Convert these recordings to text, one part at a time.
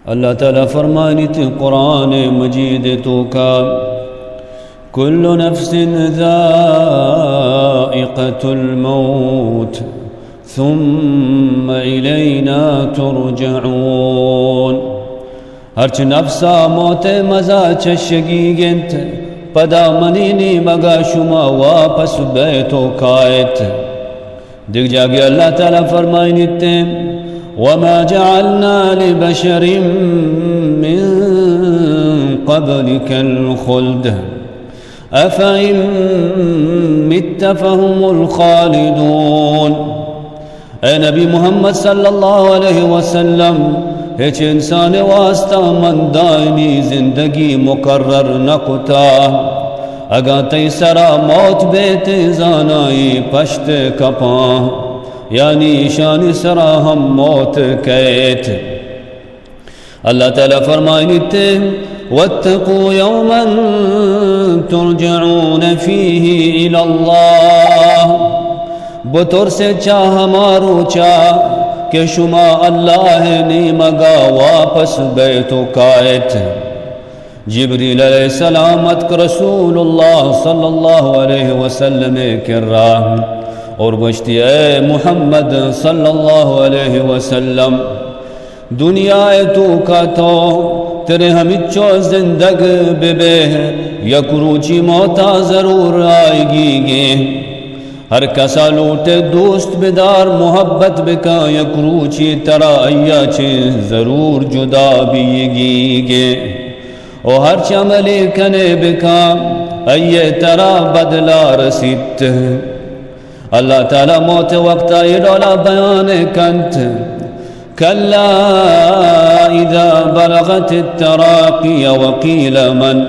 اللہ تعالیٰ فرمائنیت قرآن مجید توکا، کل نفس ذائقة الموت ثم الینا ترجعون۔ ہرچ نفسا موت مزا چشگیگ انت، پدا منی نیمگا شما واپس بیت و کائت۔ دگہ جاگے اللہ تعالیٰ فرمائنیت، وما جعلنا لبشر من قبلك الخلد أفإن مت فهم الخالدون۔ اے نبی محمد صلی اللہ علیہ وسلم، ہچ انسان واسطہ من دائمی زندگی مقرر نہ کتا، اگاں تئی سرا موت بیت، زانائی پشت کپاں، یعنی ایشانی سرا ہم موت کئیت۔ اللہ تعالیٰ فرمائنیت، واتقوا يوما ترجعون فيه إلى الله۔ بترس چہ ہما روچا کہ شما اللہ نیمگا واپس بیت و کائت۔ جبریل علیہ السلام اتک رسول اللہ صلی اللہ علیہ وسلم کرا اور گوشتی، اے محمد صلی اللہ علیہ وسلم، دنیا توکا تو ترے ہمچو زندگ ببے، یک روچی موتا ضرور آئیگی گے۔ ہر کسا لوٹے دوست بدار، محبت بکا، یک روچی ترا ایا چے ضرور جدا بیگی گے۔ او ہرچ عملے کنے بکا، ایے ترا بدلا رسیت۔ اللہ تعالیٰ موت وقتا اے ڈولا بیان کنت، كلا إذا بلغت التراقي وقيل من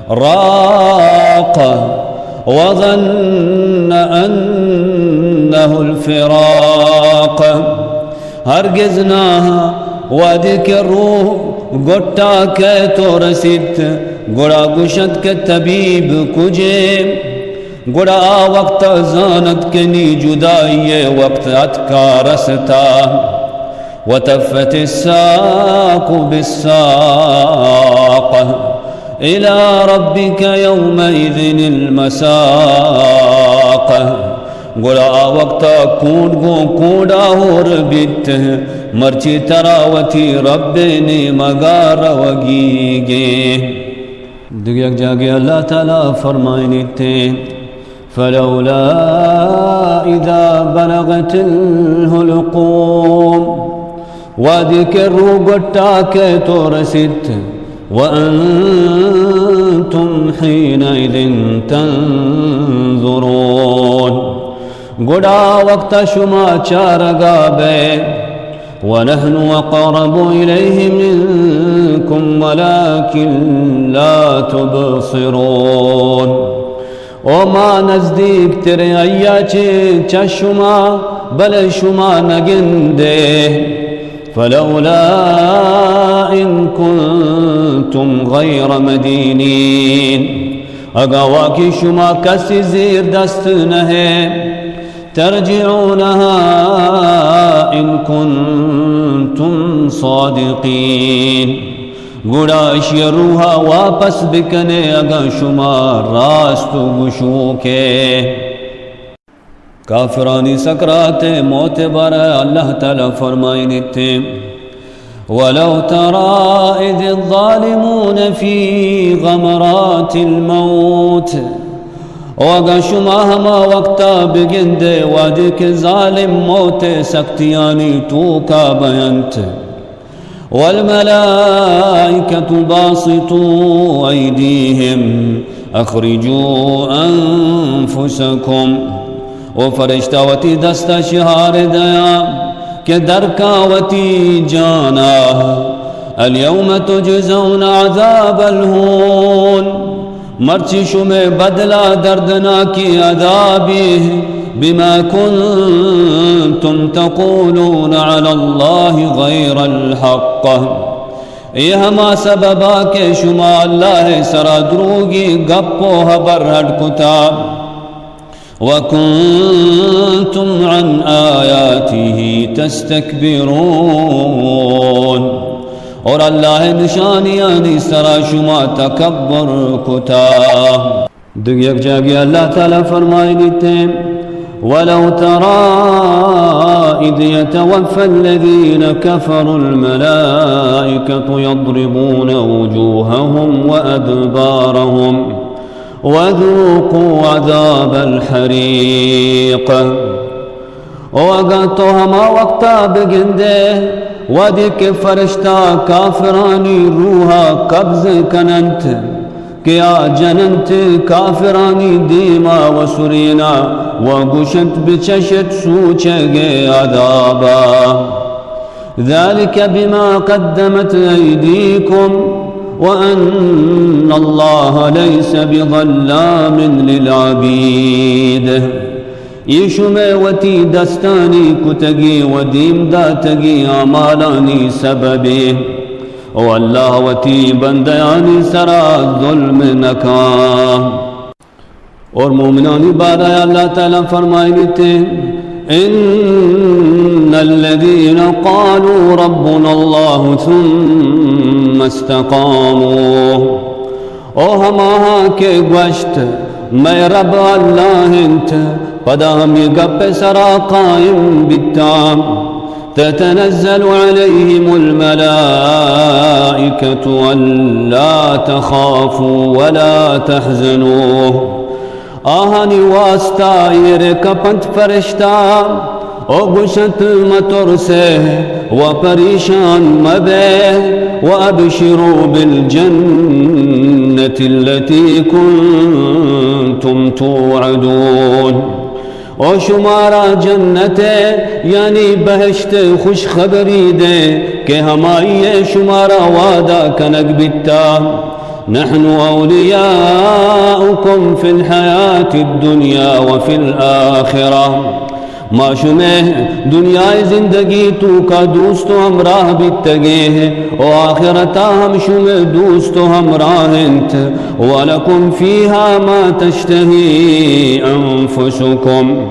راق وظن أنه الفراق۔ ہرگز نہ، وہدے کہ روح گٹا کئیت و رسیت، گڑا گوشنت کہ طبیب کجے؟ گڑا آ وقت زانت کہ نی جدائی وقت اتکا رستا۔ وتفت الساق بالساق إلى ربك يومئذ المساق۔ گڑا آ وقتا کونڈ گوں کونڈا ہور بیت، مرچی ترا وتی رب نیمگا روگی گے۔ دگہ یک جاگے اللہ تعالیٰ فرمائنیت، فلولا إذا بلغت الحلقوم، وہدے کہ روح گٹا کئیت و رسیت، وأنتم حينئذ تنظرون، گڑا وقت شما چارگا بئے، ونحن أقرب إليه منكم ولكن لا تبصرون۔ او ما نزدیک تریں آیا چے چہ شما، بلے شما نگندے۔ فلولا إن كنتم غير مدينين، اگاں واقعی شما کسی زیر دست نہ ئے، ترجعونها إن كنتم صادقين، گڑا اشی روحا واپس بکنے اگاں شما راست و گشوکے۔ کافرانی سکرات موت بارہ اللہ تعالیٰ فرمائنیت، ولو ترى إذ الظالمون في غمرات الموت، او اگاں شما ہما وقتا بگندے وہدے کہ ظالم موت سختیانی توکا بینت، والملائكة باسطو أيديهم أخرجوا أنفسكم، او فرشتہ وتی دستا شہار دیا کہ درکا وتی جانا، اليوم تجزون عذاب الهون، مرچی شمئے بدلا دردناکی عذابی، بما كنتم تقولون على الله غير الحق، اے ہما سببا کہ شما اللہ سرا دروگی گپ و حبر ہڈ کتا۔ وكنتم عن آياته تستكبرون، اور اللہ نشانیانی سرا شما تکبر کتا۔ دگہ یک جاگے اللہ تعالی فرمائنیتے، ولو ترى إذ يتوفى الذين كفروا الملائكة يضربون وجوههم وأدبارهم وذوقوا عذاب الحريق۔ او اگاں تو ہما وقتا بگندے، وہدے کہ فرشتہ کافرانی روحا قبض کننت، کہ آ جننت کافرانی دیما و سرینا و گوشنت، بچشت سوچگے عذابا۔ ذلك بما قدمت أيديكم وأن الله ليس بظلام للعبيد۔ اے شمئے وتی دستانی کتگی و دیم داتگی اعمالانی سببے، او اللہ وتی بندیانی سرا ظلم نکاں۔ اور مومنانی بارہ اللہ تعالی فرمائنیتے، ان الذين قالوا ربنا الله ثم استقاموا، او ہماہاں کہ گوشت، مئے رب اللہ انت، پدا ہمے گپ سرا قائم بیتاں۔ تتنزل عليهم الملائكة ألا تخافوا ولا تحزنوا۔ آہانی واسطہ ایر کپنت فرشتہ، او گوشنت، مترسے و پریشان مبے، وأبشروا بالجنة التي كنتم توعدون۔ او شمارا جنت، یعنی بہشت، خوشخبری دے کہ ہمائی شمارا وعدہ کنگ بیتا۔ نحن أولياؤكم في الحياة الدنيا وفي الآخرة۔ ما شمئے دنیائے زندگی توکا دوست و ہمراہ بیتگیں، و آخرتا ہم شمئے دوست و ہمراہ انت۔ ولكم فيها ما تشتهي أنفسكم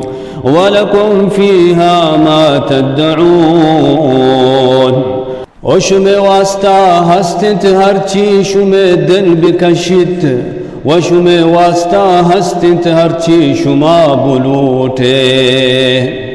ولكم فيها ما تدعون۔ و شمئے واسطہ ہست انت ہرچی شمئے دل بکشیت، و شمئے واسطہ ہست انت ہرچی شما بلوٹے۔